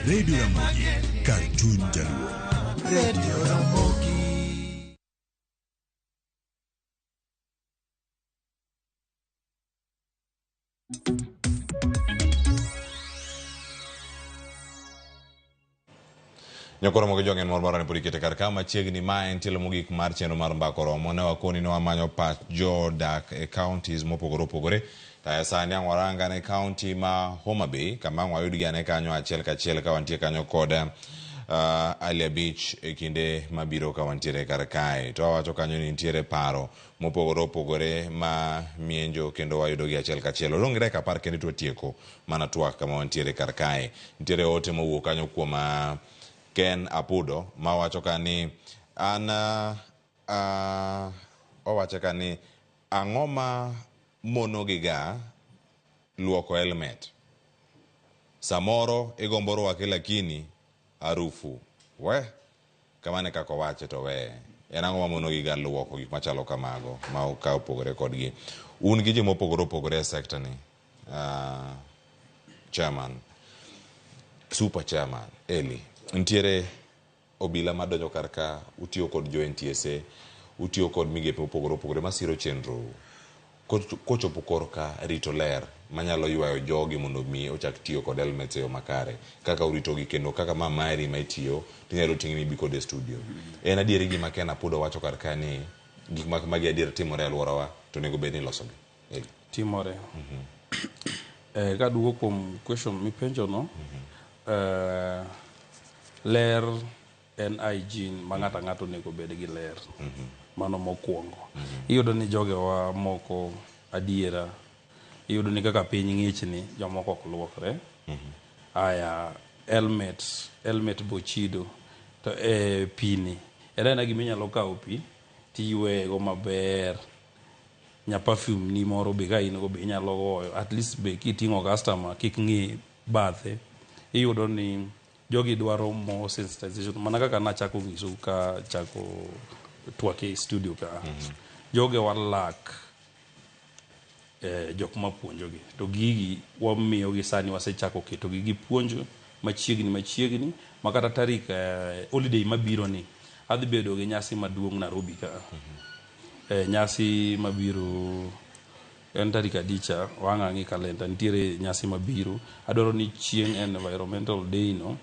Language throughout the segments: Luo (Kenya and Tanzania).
Radio Ramogi, kar chuny Jaluo. Radio Ramogi. Nyakoro mogi jong'en mor moro ne pod ikete kar ka machiegni ma en tielo mogik mar chenro mar mbako romo ne wakoni ne wamanyo pach jodak e counties mopogore opogore to sani ang' waranga ne county ma Homa Bay kama ang' wayudgi ane kanyo achiel kachiel ka wantie kanyo kod Ali Abich e kinde mabiro ka wantiere kar kae to awacho kanyo ni nitiere paro mopogore opogore ma mienjo kendo wayudogi achiel kachiel. Odong' gi dakika apar kende to watieko mana twak kama wantiere kar kae. Nitiere ote mowuok kanyo kuom Ken Apudo mawacho ka ni an owacho ka ni ang'o ma monogi ga luoko helmet. Samoro igombo rwake lakini harufu we kamano e kaka owache to weye. En ang'o mamonogi ga luoko gik machalo kamago ma ka opogore kodgi. Un gi ji mopogore opogore e sector ni. Chairman, super chairman Eli, nitiere obila madonjo kar ka, utiyo kod jo NTSA, utiyo kod migepe mopogore opogore masiro chenro kochopo korka rito ler manyalo ywayo jogi mondo mi ochak tiyo kod helmets e yo makare kaka uritogi kendo kaka ma mari ma itiyo tinyalo ting'i mibi kode e studio. En adieri gima Ken Apudo wacho kar ka ni gik ma kamagi adier timore e alworawa to onego bed ni ilosogi. Eli. Timore. Kaduogo kuom question mipenjo no, ler en hygiene ma ng'ato ang'ato onego obed gi ler. Mano mokwongo. Iyudo ni jogewa moko adiera, iyudo ni kaka piny ng'ich ni, jomoko ok luokre. Aya, helmet, helmet bochido. To e pi ni, en aena gima inyalo kawo pi, tiyweye go maber. Nya perfume ni moro be ka in go be inyalo goyo. At least be kiting'o customer kik ng'i bathe. Iyudo ni jogi dwaro more sensitization. Mana kaka nachako nyisou ka chako twak e studio ka. Jogewa lack jok mapuonjogi. To gigi wamiyogi sani wasechako ketogi gi puonj machiegni machiegni ma kata tarik holiday mabiro ni adhi bedo gi nyasi maduong' Nairobi ka. Nyasi mabiro en tarik adicha wang' ang'i kalenda nitiere nyasi mabiro adwaro ni chieng' environmental day no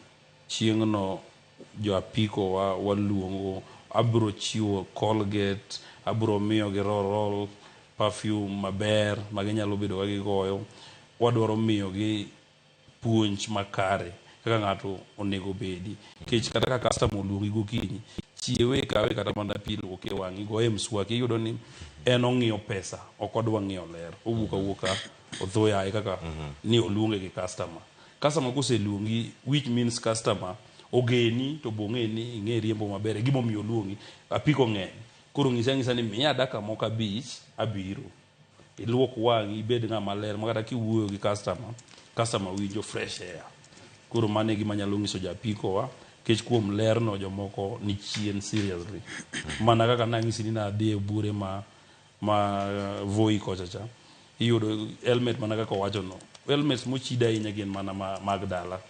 chieng' no jo apiko wa waluongo abro chiwo colgate abro miyogi roll perfume maber ma ginyalo bedo ka gigoyo wadwaro miyogi puonj makare kaka ng'ato onego bedi nikech kata ka customer oluongi gokinyi chiewe kawe kata mana pi luoke e wang'i goye mswaki iyudo ni en ong'iyo pesa ok odwa ng'iyo ler owuok awuoka otho yaye kaka ni oluonge gi customer customer koseluongi which means customer ogeni to bong'e ni ing'e riembo maber e gimomiyo oluongi apiko ng'eny koro ng'ise ang'isa ni miya dakika moko abich abiro iluok wang'i ibed ng'ama ler makata kiwuoyo gi customer customer winjo fresh air koro mano e gima anyalo nyiso jo apiko wa nikech kuom ler no jomoko ni chien seriously mana kaka nang'isi ni nadhi e bure ma ma Voi kocha cha iyudo helmet mana kaka owacho no helmets mochido ahinya gin mana ma, mag dala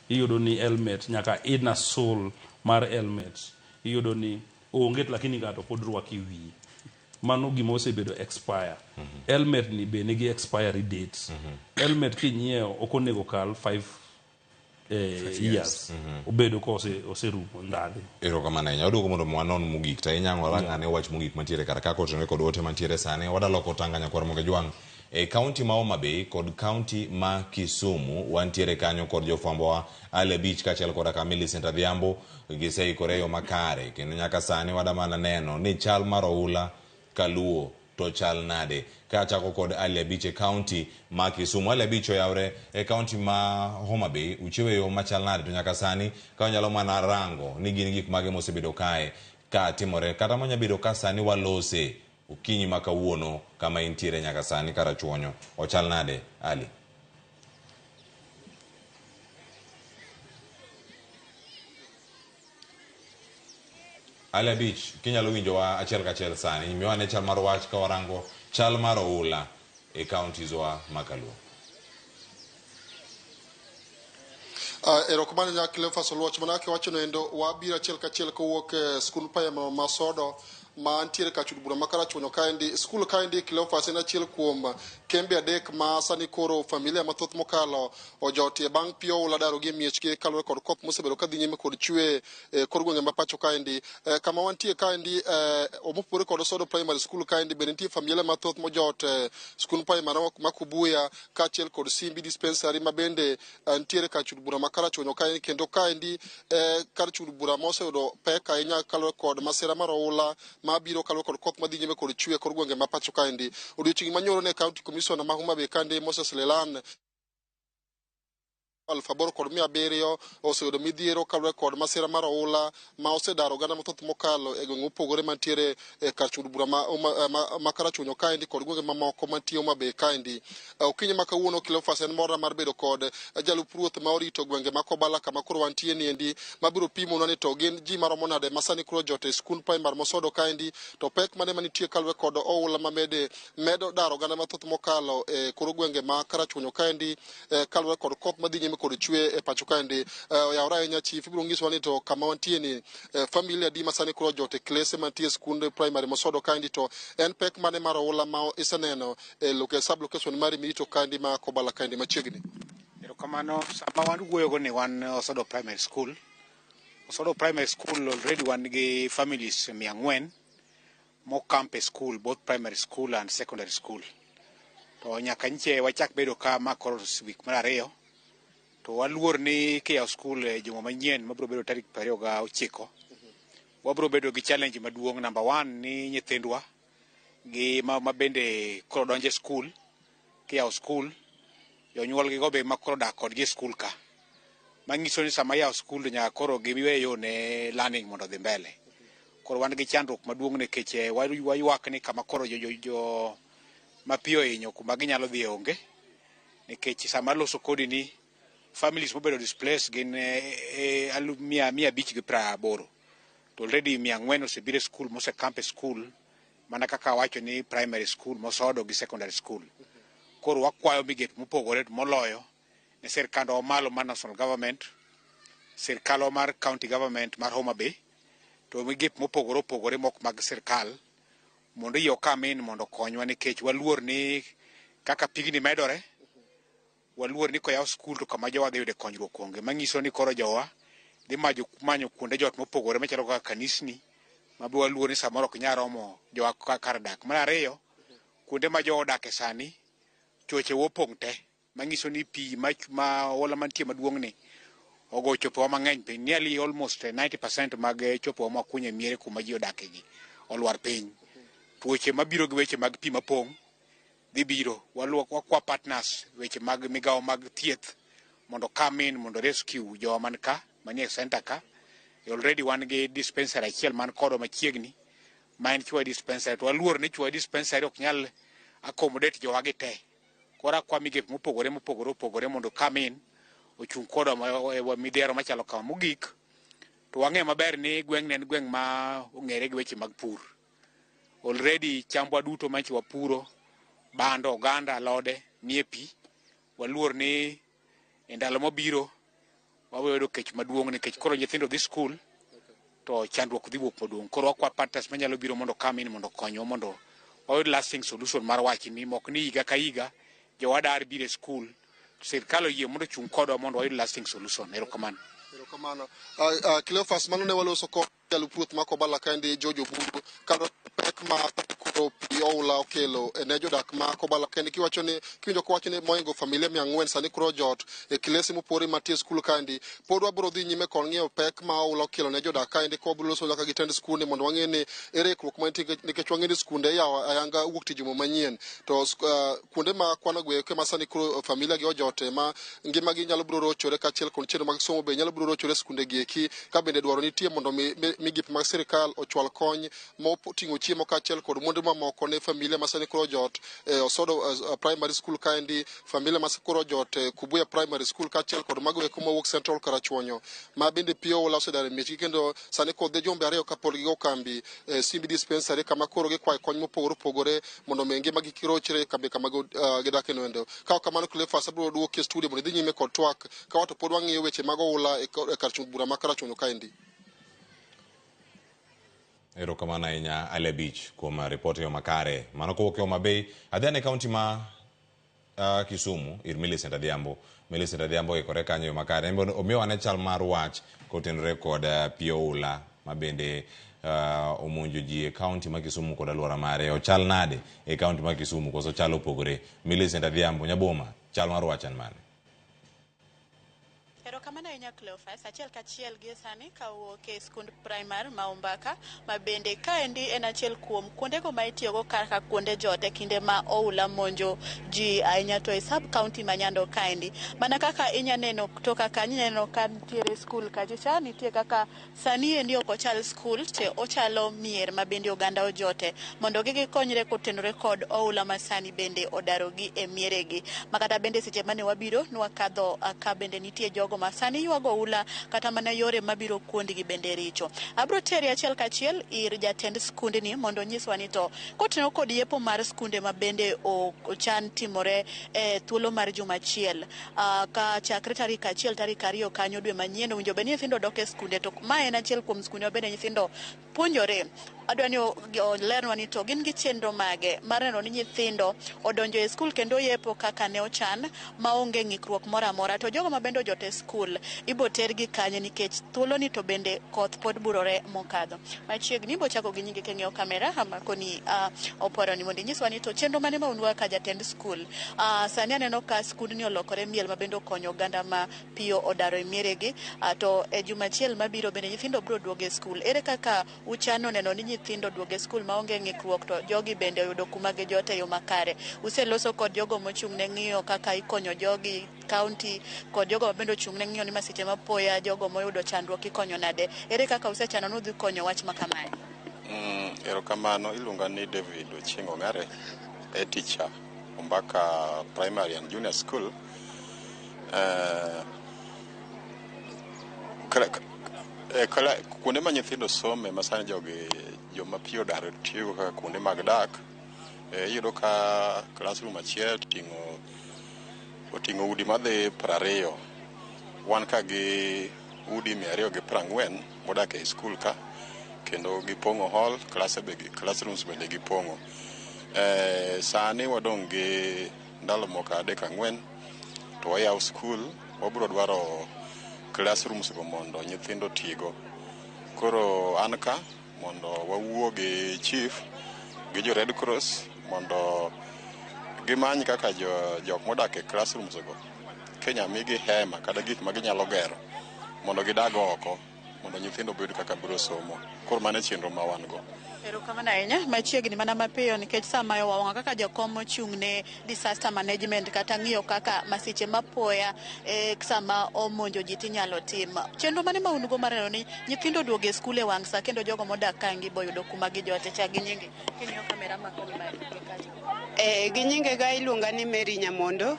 iyudo ni helmet nyaka inner sole mar helmet iyudo ni onge to lakini ng'ato pod rwako e wiye mano gima osebedo expire helmet ni be nigi expiry date helmet kinyiewo ok onego kal 5 years obedo ka oserumo ndadhi. Erokamano ahinya. Waduogo mondo wanon mogik to ahinya warang ane wach mogik mantiere kar ka kotenore kod ote mantiere sani. Wadaloko tanga nyakwar Moge Jwang'. E kaunti ma Homa Bay kod kaunti ma Kisumu wantiere kanyo kod jofwambowa Ali Abich kaachiel koda ka Millicent Adhiambo giseikore e yo makare kendo nyaka sani wadamana neno ni chal mar oula kaluo to chal nade. Ka achako kod Ali Abich e kaunti ma Kisumu. Ali Abich oyawre e kaunti ma Homa Bay uchiewo e yo machal nade to nyaka sani ka wanyalo mana rango ni gin gik mage mosebedo kae ka timore kata manya bedo ka sani walose okinyi ma kawuono kama intiere nyaka sani karachuonyo ochal nade Ali? Ali Abich, kinyalo winjowa achiel kachiel sani, miwa ane chal mar wach ka warango chal mar oula e counties wa ma Kaluo. Erokamano nya Cleophas Oluoch. Mana kaka iwacho noendo, wabiro achiel kachiel kowuok e skul primary ma Sodo mantiere kar chud bura ma Karachuonyo kaendi. Skul kaendi, Cleophas, en achiel kuom kembe adek ma sani koro familia mathoth mokalo ojotie bang' pi oula darogi e miechgi kaluwore kod koth mosebedo kadhi nyime kod chwe e kor gwenge ma pacho kaendi. Kama wantie kaendi, mopogore kod Sodo Primary School kaendi, bende nitie familia mathoth mojot e skul primary ma Kubuya kaachiel kod Simbi Dispensary ma bende nitiere kar chud bura ma Karachuonyo kaendi. Kendo kaendi kar chud bura moseyudo pek ahinya kaluwore kod masira mar oula mabiro kaluwore kod koth madhi nyime kod chwe e kor gwenge ma pacho kaendi. Odiochieng' manyoro ne County Commissioner ma Homa Bay kaendi, Moses Lelan, 8,700 oseyudo midhiero kaluwore kod masira mar oula ma osedaro oganda mathoth mokalo e gwenge mopogore mantiere e kar chud bura ma Karachuonyo kaendi kod gwenge mamoko mantie Homa Bay kaendi. Okinyi ma kawuono, Cleophas, en morna mar bedo kod jalup ruoth ma orito gwenge ma Kobala kama koro wantie niendi, mabiro pimonwa ni to gin ji maromo nade ma sani koro jot e skund primary Mosodo kaendi, to pek mane manitie kaluwore kod oula mamede medo daro oganda mathoth mokalo e kor gwenge ma Karachuonyo kaendi kaluwore kod koth madhi nyime kod chwe e pacho kaendi. Oyawore ahinya, chief, ibiro nyisowa ni to kama wantie ni familia adi ma sani koro jot e klese mantie e skund primary Mosodo kaendi, to en pek mane mar oula ma iseneno e sub location mari mirito kaendi ma Kobala kaendi machiegni? Erokamano. Sama wan wuoyogo ni wan Osodo Primary School. Osodo Primary School already wan gi families 400 mocamp e school, both primary school and secondary school. To nyaka nche wachak bedo ka ma koro week mar ariyo. To waluor ni kiyawo school e juma manyien mabiro bedo tarik 29, wabiro bedo gi challenge maduong'. Number one ni nyithindwa gi ma bende koro donjo e school, kiyawo school, jonyuol gigo be ma koro dak kodgi e school ka. Manyiso ni sama iyawo school to nyaka koro giwe yo ne learning mondo odhi mbele. Koro wan gi chandruok maduong' nikech waywak ni kama koro jo ma pi ohinyo kuma ginyalo dhiye onge. Nikech sama aloso kodi ni families mobedo displaced gin 580,000. To already 400 osebiro e school, mosecamp e school, mana kaka awacho ni primary school Mosodo gi secondary school. Koro wakwayo migepe mopogore moloyo ne sirkandwa malo mar national government, sirkal mar county government mar Homa Bay, to migepe mopogore opogore mok mag sirkal mondo iye okam in mondo okonywa, nikech waluor ni kaka pigni medore, waluor ni koyaw skul to kama jowa dhi yude konyruok onge. Manyiso ni koro jowa dhi manyo kuonde jot mopogore machalo kaka kanisni, ma be waluor ni samoro ok nyal romo jowa kar dak. Mar ariyo, kuonde ma jowa odake sani, choche opong' te, manyiso ni pi ma oula mantie maduong' ni ogo chopewa mang'eny piny. Nearly almost 90% mag chopewa mwakunyo e miere kuma ji odake gi olwar piny. Tuoche mabiro gi weche mag pi mapong' dhi biro. Wakwa partners, weche mag migawo mag thieth, mondo come in mondo rescue jowa man ka manie center ka. Already wan gi dispensary achiel man kodwa machiegni ma en Chwa Dispensary, to waluor ni Chwa Dispensary ok nyal accommodate jowa gi te. Koro akwa migepe mopogore mopogore opogore mondo come in ochung' kodwa midhiero machalo kama. Mogik, to wang'eyo maber ni gweng'ni en gweng' ma ong'ere gi weche mag pur. Already chambwa duto manchi wapuro, bando, oganda, alode nie pi. Waluor ni e ndalo mabiro wabiro yudo kech maduong' nikech koro nyithindo dhi skul to chandruok dhi wuok maduong'. Koro wakwa partners manyalo biro mondo come in mondo okonywa mondo wayud lasting solution mar wachni, mok ni higa ka higa jowa dar biro e skul. Sirkal oyie mondo ochung' kodwa mondo wayud lasting solution. Erokamano. Erokamano. Cleophas, mano ne waloso kod jalup ruoth ma Kobala kaendi, George Oburu, kaluwore pek ma koro pi oula okelo ne jodak ma Kobala kaendi, kiwacho ni kiwinjo kowacho ni moingo familia 400 sani koro jot e klese mopogore mantie e skul kaendi. Pod wabiro dhi nyime kod ng'iyo pek ma oula okelo ne jodak kaendi, ka wabiro loso nyaka gi tend skunde mondo wang'e ni ere ikruok mantie, nikech wang'e ni skunde iyawo ayanga wuok tich juma manyien, to kuonde ma kwano gwenge ma sani koro familia gi ojote ma ngimagi nyalo biro rochore, kaachiel kod chenro mag somo be nyalo biro rochore e skunde gi eki, ka bende dwaro nitie mondo mi migepe mag sirikal ochwal kony moting'o chiemo kaachiel kod mwande. mwandu mamoko ne familia ma sani koro ojot e Osodo Primary School kaendi, familia ma koro ojot e Kubuya Primary School kaachiel kod mago eko mawuok Central Karachuonyo ma bende pi oula osedar e miechgi kendo sani kod dhi jumbe 2 kapod gigo kambi e Simbi Dispensary kama koro gikwayo kony mopogore opogore mondo mi ngimagi kik rochre e kambi kama gidake noendo. Ka ok kamano Cleophas abiro duoki e studio mondo idhi nyime kod twak ka wato pod wang'iyo weche mag oula e kar chung' bura ma Karachuonyo kaendi. Erokamano ahinya Ale Beach kuom ripot yo makare. Mano kowuok e Homa Bay, adhi ane kaunti ma Kisumu ir Millicent Adhiambo. Millicent Adhiambo oikore kanyo yo makare. En bende omiyowa ane chal mar wach kotenore kod pi oula ma bende omonjo ji e kaunti ma Kisumu kod alwora mare. Ochal nade e kaunti ma Kisumu koso chal opogore? Millicent Adhiambo, Nyaboma, chal mar wach en mane? Erokamano ahinya Cleophas, achiel kachiel gie sani kawuok e skund primar ma Ombaka, ma bende kaendi en achiel kuom kuondego ma itiyogo kaka kuonde jot e kinde ma oula monjo ji ahinya to e sub county ma Nyando kaendi. Mana kaka inya neno toka kanyo, inya neno ka nitiere skul kacha cha, nitie kaka sani endi ok ochal skul to ochalo mier ma bende oganda ojote mondo gikonyre kotenore kod oula ma sani bende odarogi e mieregi. Makata bende seche mane wabiro nwakadho ka bende nitie jogo ma sani ywago oula kata mana yore mabiro kuondgi bende richo. Abro teri achiel kachiel ir jatend skundni mondo onyiswa ni to kotenore kod yepo mar skunde ma bende ochan timore e thuolo mar juma achiel. Ka chakre tarik 1 tarik 2 kanyo dwe manyien owinjo bed ni nyithindo dok e skunde to ma en achiel kuom skunde ma bende nyithindo puonjore. Adwa ni olernwa ni to gin gi chenro mage mar neno ni nyithindo odonjo e skul kendo yepo kaka ne ochan maonge ng'ikruok moro amora. To jogo ma bende ojot e skul ibo tergi kanye nikech thuoloni to bende koth pod burore mokadho. Machiegni ibo chako gi nyingi king'iyo kamera amakoni oporo ni mondo inyiswa ni to chenro mane ma un go kaka jatend skul. Sani aneno ka skundni olokore miel ma bende okonyo oganda ma piyo odaro e mieregi, to e juma achiel mabiro bende nyithindo biro duogo e skul. Ere kaka uchano neno ni nyithindo duogo e skul maonge ng'ikruok to jogi bende oyudo kuma gijote e yo makare? Useloso kod jogo mochung' ne ng'iyo kaka ikonyo jogi county kod jogo ma bende ochung' ne ng'iyo ni masiche mapoya jogo moyudo chandruok ikonyo nade? Ere kaka usechano ni udhi konyo wach ma kamae? Erokamano, iluonga ni David Ochieng' Ong'are, e teacher Ombaka Primary and Junior School. Kuonde ma nyithindo some ma sani jogi joma pi odar tiyogo kaka kuonde mag dak, iyudo ka classroom achiel oting'o udi madhi 20. Wan ka gi udi 240 modak ei skul ka, kendo gipong'o hall, classrooms bende gipong'o. Sani wadong' gi ndalo moko 3-4 to wayawo skul, wabiro dwaro classrooms go mondo nyithindo otigo. Koro an ka mondo wawuo gi chief gi jo Red Cross mondo gimany kaka jok modak e classrooms go Kenya migi hema kata gik ma ginyalo gero mondo gidag oko mondo nyithindo obed kaka biro somo. Koro mano e chenro ma wan go. Erokamano ahinya. Machiegni mana mapiyo nikech sama wawang'o kaka jakom mochung' ne disaster management kata ng'iyo kaka masiche mapoya sama omonjo ji tinyalo tim. Chenro mane ma un go mar neno ni nyithindo oduogo e skul e wang' sa kendo jogo modak kaendi boyudo kuma gijote? Chak gi nyingi. King'iyo kamera makoni kacha. Gi nyingega iluonga ni Mary Nyamondo.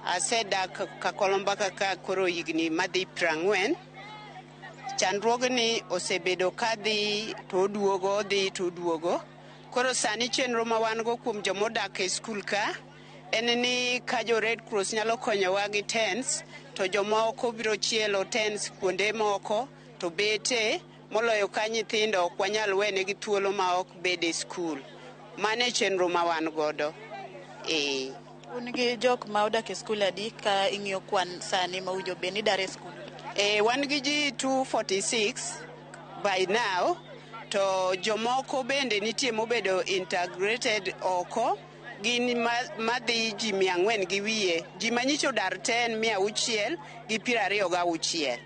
Asedak Kakolombaka ka koro higni madhi 40. Chandruogni osebedo kadhi to oduogo, odhi to oduogo. Koro sani chenro ma wan go kuom jomodak e skul ka en ni ka jo Red Cross nyalo konyowa gi tents to jomoko biro chielo tents kuonde moko to bete moloyo ka nyithindo ok wanyal wenegi thuolo ma ok bed e skul. Mano e chenro ma wan godo. Un gi jok ma odak e skul adi ka ing'iyo kwan sani ma owinjo bed ni dar e skul? Wan gi ji 246 by now, to jomoko bende nitie mobedo integrated oko, gin madhi ji 400 gi wiye. Ji manyicha odar te en 626.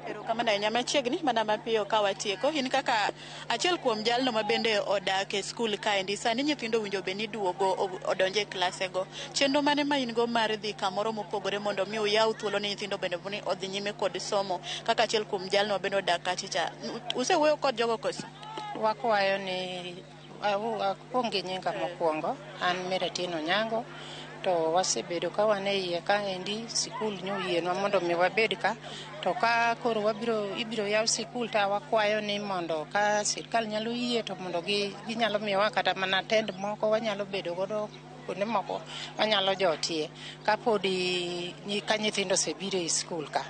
Erokamano ahinya. Machiegni mana mapiyo ka watieko, in kaka achiel kuom jalno ma bende odak e skul kaendi, sani nyithindo owinjo bed ni duogo odonjo e klasego. Chenro mane ma in go mar dhi kamoro mopogore mondo mi uyaw thuolo ne nyithindo bende ni odhi nyime kod somo kaka achiel kuom jalno ma bende odak kacha cha? Usewuoyo kod jogo koso? Wakwayo ni Akwong gi nyinga mokwongo, an Mary Atieno Onyango, to wasebedo ka wan e iye kaendi, sikul nyoyienwa mondo mi wabed ka. To ka koro wabiro ibiro yaw sikul to wakwayo ni mondo ka sirkal nyalo yie to mondo ginyalo miyowa kata mana tent moko wanyalo bedo godo kuonde moko wanyalo jotie kapodi ka nyithindo osebiro e skul ka.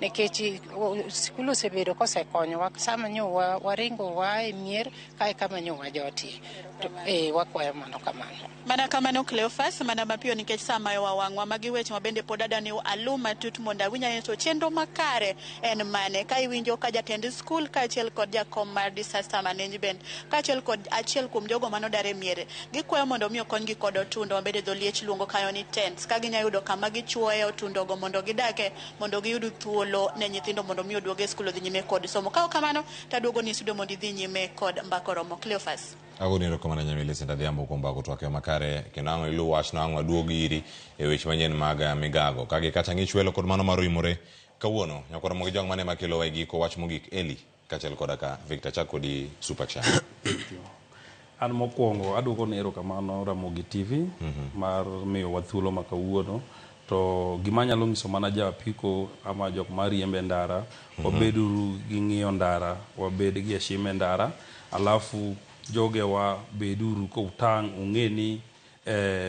Nikech sikul osebedo kosekonyowa sama nyo waringo waa e mier kae kama nyo wajotie. To wakwayo mano kamano. Mana kamano Cleophas, mana mapiyo nikech sa mayowa wang'wa. Magi weche ma bende pod adani alu matut mondo awinj ane to chenro makare en mane. Ka iwinjo ka jatend skul kaachiel kod jakom mar disaster management kaachiel kod achiel kuom jogo manodar e miere, gikwayo mondo mi okonygi kod otundo mabende dholiech luongo kanyo ni tents, ka ginyalo yudo kama gichuoye otundogo mondo gidake, mondo giyud thuolo ne nyithindo mondo mi oduog e skul odhi nyime kod somo. Ka ok kamano, taduogo ni studio mondo idhi nyime kod mbaka oromo. Cleophas. Agoni erokamano Nyamillicent Adhiambo kuom mbako twak e makare kendo ang' iluw wachno ang' waduog iri e weche manyien mag migago. Kagi kata ng'ich welo kod mano mar oimore kawuono. Nyakwar Ramogi Jwang' mane makelowa e giko wach mogik Eli kaachiel koda ka Victor chak kodi Super Chan. An mokwongo aduoko ni erokamano Ramogi TV mar miyowa thuolo ma kawuono. To gima anyalo nyiso mana ja apiko ama jok mariembe ndara, wabeduru gi ng'iyo ndara, wabed gi heshima e ndara, alafu jogewa beduru kutang' ung'e ni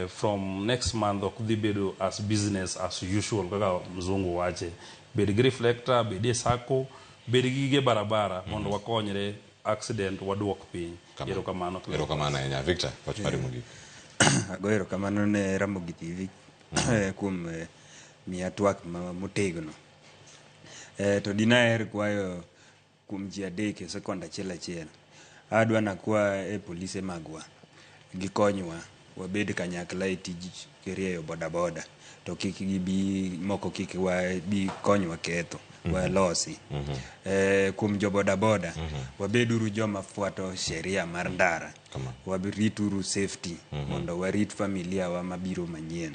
from next month ok dhi bedo as business as usual kaka mzungu wache. Bed gi reflector, bed e sacco, bed gi gige barabara mondo wakonyre accident waduok piny. Erokamano. Erokamano ahinya. Victor, wach mari mogik. Ago erokamano ne Ramogi TV kuom miya twak motegno. To dinaher kwayo kuom ji adek e sekond achiel achiel. Adwa nakwa e polise magwa gikonywa wabed kanyakla e tij rieyo bodaboda to kik gibi moko kik wabi konywa ketho walosi. Kuom jo bodaboda wabeduru joma fuato sheria mar ndara, warituru safety mondo warit familia wa mabiro manyien.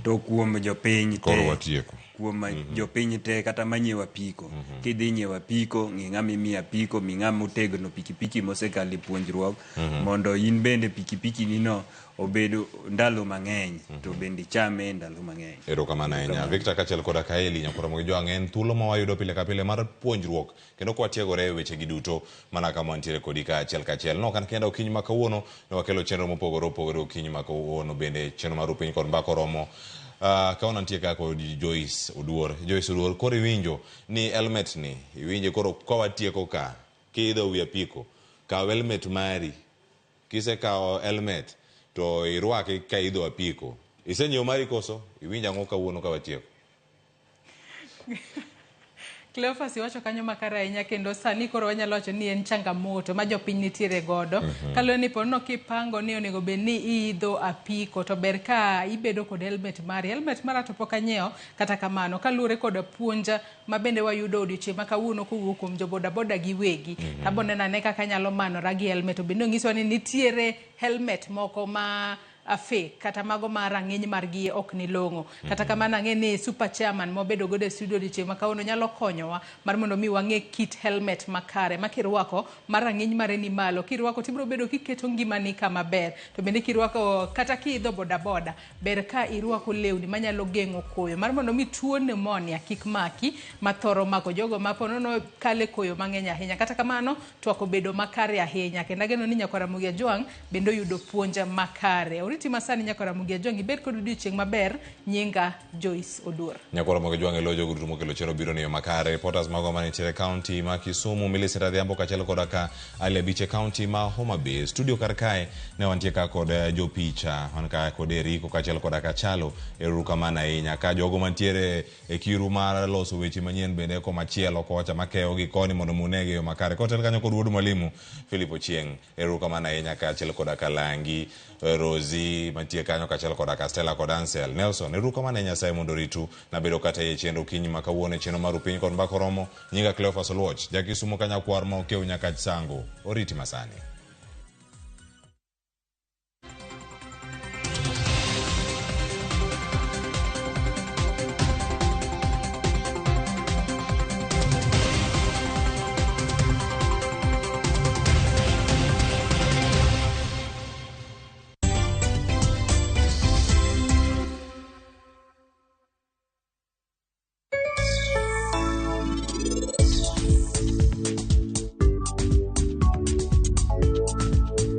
To kuom jopiny te, kuom jopiny te kata manyiewo apiko, kidhi nyiewo apiko ng'i ng'ama imiyo apiko, mi ng'ama otegno pikipiki mosekalo e puonjruok mondo in bende pikipiki ni no obed ndalo mang'eny to bende ichame ndalo mang'eny. Erokamano ahinya Victor kaachiel koda ka Eli Nyakwar Ramogi Jwang' en thuolo ma wayudo pile ka pile mar puonjruok kendo kwatiegore e weche gi duto mana kama wantiere kodi ka achiel kachiel. No kan kenda okinyi ma kawuono ne wakelo chenro mopogore opogore okinyi ma kawuono bende chenro mar Rupiny kod Mbaka Oromo. Kawuono antie ka kod Joyce Oduor. Joyce Oduor, koro iwinjo ni helmet ni iwinje koro ka watieko ka kiidho wi apiko kaw helmet mari, kisekawo helmet to irwake ka idho apiko. Isenyiewo mari koso? Iwinjo ang'o kawuono ka watieko? Cleophas iwacho kanyo makare ahinya kendo sani koro wanyalo wacho ni en changamoto ma jopiny nitiere godo. Kaluwore ni ponono kipango ni onego bed ni iidho apiko to ber ka ibedo kod helmet mari. Helmet mara to pok anyiewo kata kamano kaluwore kod puonj ma bende wayudo odiochieng' ma kawuono kowuok kuom jo bodaboda giwegi. Abo neno ane kaka anyalo manora gi helmet. To bende onyisowa ni nitiere helmet moko ma fake kata mago ma rang'iny margi ok ni long'o. Kata kamano ang'e ni super chairman mobedo godo e studio odiochieng' ma kawuono nyalo konyowa mar mondo mi wang'e kit helmet makare ma kirwako mar rang'iny mare ni malo. Kirwako tibiro bedo kiketo ngimani kama ber. To bende kirwako kata kiidho bodaboda ber ka irwako lewni manyalo geng'o koyo mar mondo mi tuo pneumonia kik maki mathoro mako jogo ma ponono kale koyo mang'eny ahinya. Kata kamano twak obedo makare ahinya kendo ageno ni Nyakwar Ramogi Ajwang' bende oyudo puonj makare. Oriti masani Nyakwar Ramogi Ajwang' ibed kod odiochieng' maber. Nyinga Joyce Oduor. Nyakwar Ramogi Ajwang' e lo jogo duto mokelo chenro biro ni yo makare. Reporters magwa manitiere county ma Kisumu, Millicent Adhiambo kaachiel koda ka Ali Abich e county ma Homa Bay. Studio kar kae ne wantie ka kod jopicha, wan ka kod Eriko kaachiel koda ka Chalo. Erokamano ahinya. Ka jogo mantiere e kiru mar loso weche manyien bende komachielo kocha makeyo gi koni mondo munegi e yo makare. Kotel kanyo kod wuod mwalimu Philip Ochieng'. Erokamano ahinya kaachiel koda ka Langi, Rosie mantie kanyo kaachiel koda ka Stella kod Ansel. Nelson, erokamano Nyasaye mondo oritu. Nabedo kata e chenro okinyi ma kawuono e chenro mar Rupiny kod Mbaka Oromo. Nyinga Cleophas Oluoch, ja Kisumo ka nyakwar ma okew nyaka Sango. Oriti masani.